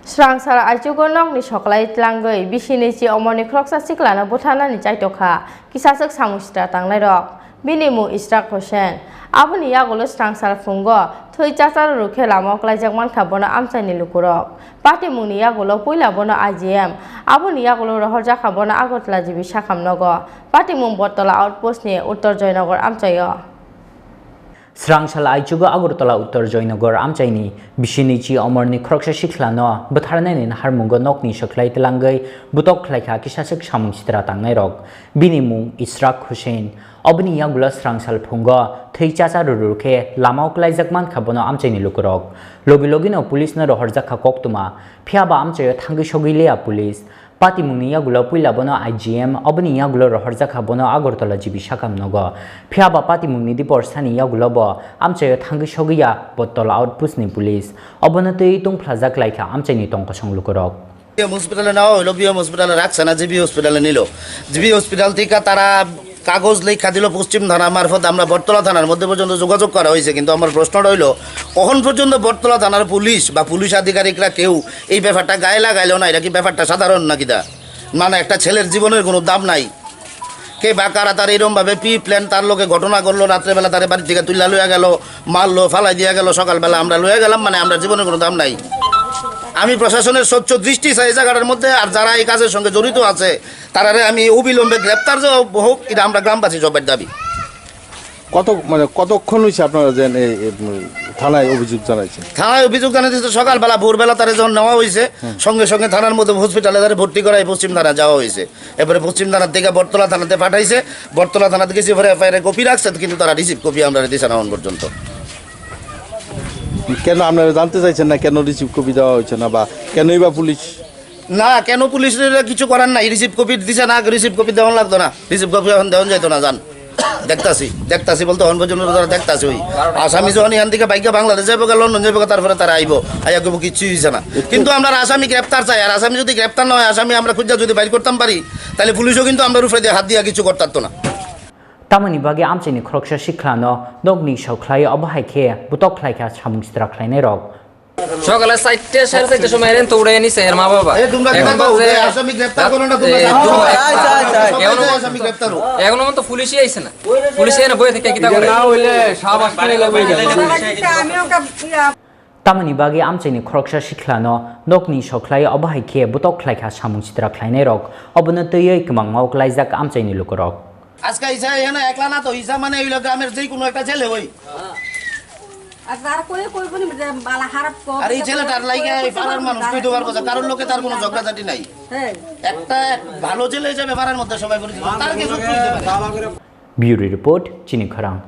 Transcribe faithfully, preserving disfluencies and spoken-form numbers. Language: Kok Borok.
Srangsal aichugo nokni soklai tlangwi bisini chi omorni khoroksa siklano butharnani chaitokha kisaswk samung sitra tangnairok. Bini mung Israk Hussein. Aboni yagulo srangsal phungo thwi chacharo rukhe lamao klaijak mankha bono amchaini lukurok. Patimungni yagulo puila bono I G M, aboni yagulo rohorjakha bono Agartala G B sakhamnogo. Patimung Bottola outpost ni Uttor Joynagar amchaio. Srangsal aichugo Agartala Uttor Joynagar amchaini bisini chi omorni khoroksa sikhlano butharnani naharmungo nokni soklai tlangwi butok khlaikha kisaswk samung sitra tangnairok. Bini mung Israk Hussein. Oboni yagulo srangsal phungo thwi chacha ruru khe lamao klaijak mankha bono amchaini lukurok. Logi logino police no rohorjakha koktwma, phiyaba amchaio thangwi sogwi liya police. Patimungni yagulo puila bono I G M, oboni yagulo rohorjakha bono Agartala G B sakhamnogo. Phiyaba patimungni diporsani yagulo bo amchaio thangwi sogwi ya Bottola outpost ni police. Obono twi tungphlajak laikha amchaini tongkosong lukurok. BM হসপিটালে নেওয়া হলো, বিএম হসপিটালে রাখছে না, জিবি হসপিটালে নিল। GB hospital থেকে তারা কাগজ লেখা দিল পশ্চিম থানা মারফত, আমরা বটতলা থানার মধ্যে পর্যন্ত যোগাযোগ করা হয়েছে, কিন্তু আমার প্রশ্নটা হইলো, কখন পর্যন্ত বটতলা থানার পুলিশ বা পুলিশ আধিকারিকরা কেউ এই ব্যাপারটা গায়ে লাগাইলো না? এটা কি ব্যাপারটা সাধারণ নাকি? দা মানে, একটা ছেলের জীবনের কোনো দাম নাই। কে বা কারা তার এরকম ভাবে প্রি প্ল্যান তার লোকে ঘটনা করলো, রাত্রেবেলা তারে বাড়ি থেকে তুইলা লইয়া গেল, মারলো, ফালাই দিয়া গেল, সকালবেলা আমরা লইয়া গেলাম, মানে, আমরা জীবনের কোনো দাম নাই। আমি প্রশাসনের স্বচ্ছ দৃষ্টি চাই এই জায়গাটার মধ্যে, আর যারা এই কাজের সঙ্গে জড়িত আছে, তারারে আমি অবিলম্বে গ্রেপ্তার যে হোক, এটা আমরা গ্রামবাসী সবার দাবি। কত, মানে, কতক্ষণ হয়েছে আপনারা যে এই, এই, উম, থানায় অভিযোগ জানাইছেন? থানায় অভিযোগ জানাইছে তো সকালবেলা, ভোরবেলা তারে যখন নেওয়া হয়েছে, সঙ্গে সঙ্গে থানার মধ্যে হসপিটালে তারে ভর্তি করায় পশ্চিম থানা যাওয়া হয়েছে। এরপরে পশ্চিম থানার থেকে বটতলা থানাতে পাঠাইছে, বটতলা থানাতে গেছে, পরে এফআইআর কপি রাখছে, কিন্তু তারা রিসিভ কপি আমরা দিছে না এখন পর্যন্ত। কেন আপনারা জানতে চাইছেন না কেন রিসিভ কপি দেওয়া হয়েছে না, বা কেনই বা পুলিশ? না, কেন পুলিশের কিছু করার নাই, রিসিভ কপি দিছে না, রিসিভ কপি দেওয়া লাগতো না, রিসিভ কপি এখন দেওয়া যাইতো না। জান, দেখতাছি, দেখতাছি বলতে অন পর্যন্ত তারা দেখতাছি। ওই আসামি যখন এখান থেকে বাইকে বাংলাদেশ যাবো, লন্ডন যাবো, তারপরে তারা আইবো, আইয়া কইবো কিচ্ছু হইছে না। কিন্তু আমরা আসামি গ্রেপ্তার চাই, আর আসামি যদি গ্রেপ্তার না হয়, আসামি আমরা খুঁজে যদি বাইর করতাম পারি, তাহলে পুলিশও কিন্তু আমরা উপরে দিয়ে হাত দিয়ে কিছু করতে পারতো না। Tamoni bagwi amchaini khoroksa sikhlano nokni sokhlai obo hai khe butok khlaikha samung sitra khlainairok. সকালে চারটে, সাড়ে চারটের সময় এরেন তো উড়ে নিছে এর মা বাবা। এই তোমরা এখন কিতা কও? বাজে এই আসামি গ্রেপ্তার করো না, তোমরা এই জানো? দুপুরে চাই, চাই, চাই। সবাই এখনো চাই আসামি গ্রেপ্তার হোক। এখনো পর্যন্ত পুলিশই আইছে না। পুলিশে এনে বয়ে থেকে কিতা করে? না হইলে শাহবাজ খানে লগে যাবে। Tamoni bagwi amchaini khoroksa sikhlano nokni sokhlai obo hai khe butok khlaikha samung sitra khlainairok, obono twiwi kwmangma uklaijak amchaini lukurok. আজকে ইসা এখানে একলা না তো, ইসা মানে হইলো গ্রামের যে কোনো একটা ছেলে ওই। আর তার কই কই বলি যে বালা খারাপ কম। আর এই ছেলেটার লাগে এই পাড়ার মানুষ কইতে পারবো না, কারণ লোকে তার কোনো ঝগড়াঝাটি নাই। হ্যাঁ। একটা ভালো ছেলে হিসেবে পাড়ার মধ্যে সবাই পরিচিত, তার কিছু হইতে পারে। Bureau report, Chini Khorang.